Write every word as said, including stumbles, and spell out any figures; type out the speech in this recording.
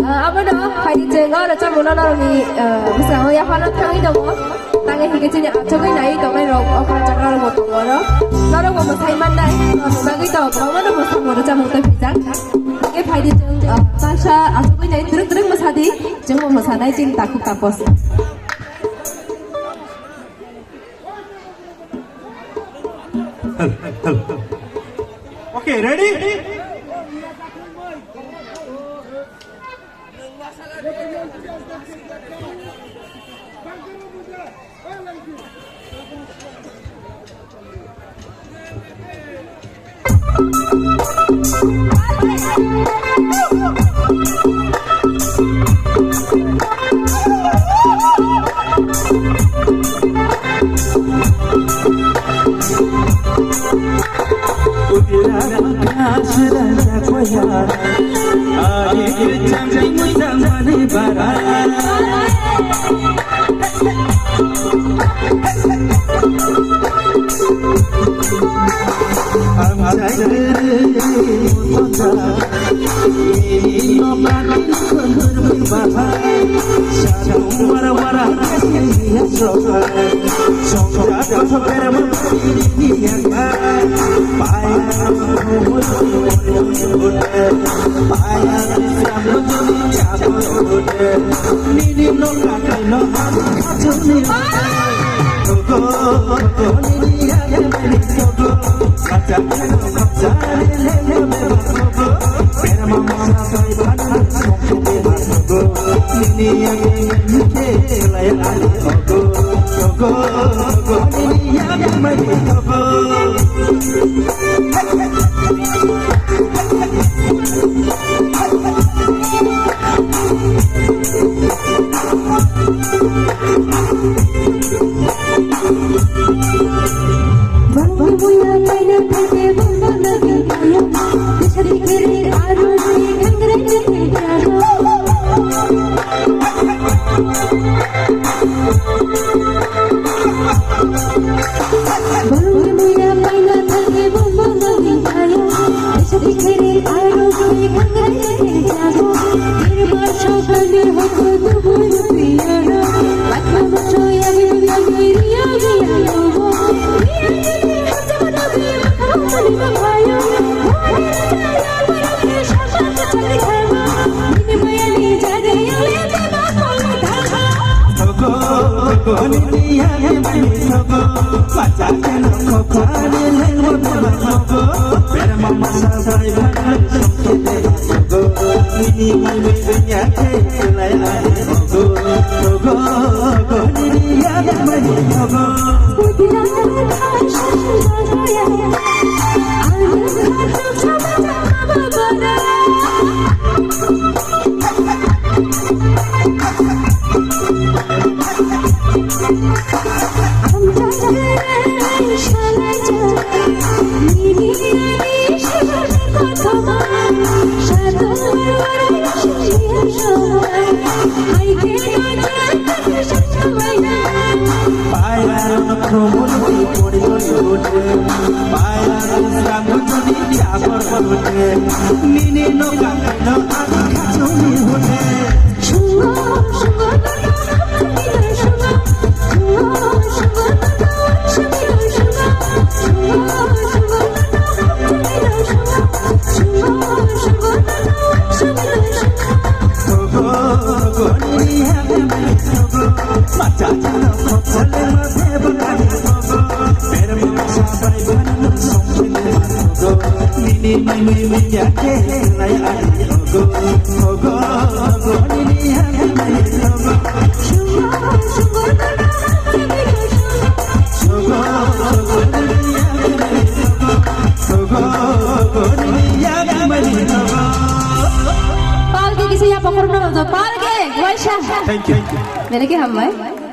Abono phaidi chwng oro chamungno norokni, ah, bwskango yaphano thangwi tongo. Tangwi hinkhe chini achugwi naiwi tongnai rok okra chakra rokbo tongo oro. Norokbo mwsai mannai, norokni bagwi to kwbangma no mwsamung rwchapmung tei phaijak. Hinkhe phaidi chwng, ah, tasa achugwi nai twrwk twrwk mwsadi, chwngbo mwsanai chini takhuk tapos. Hello, hello. Okay, ready? Palki kisa ya pokor no jo, palki, waisa. Thank you. Belai khe hambai.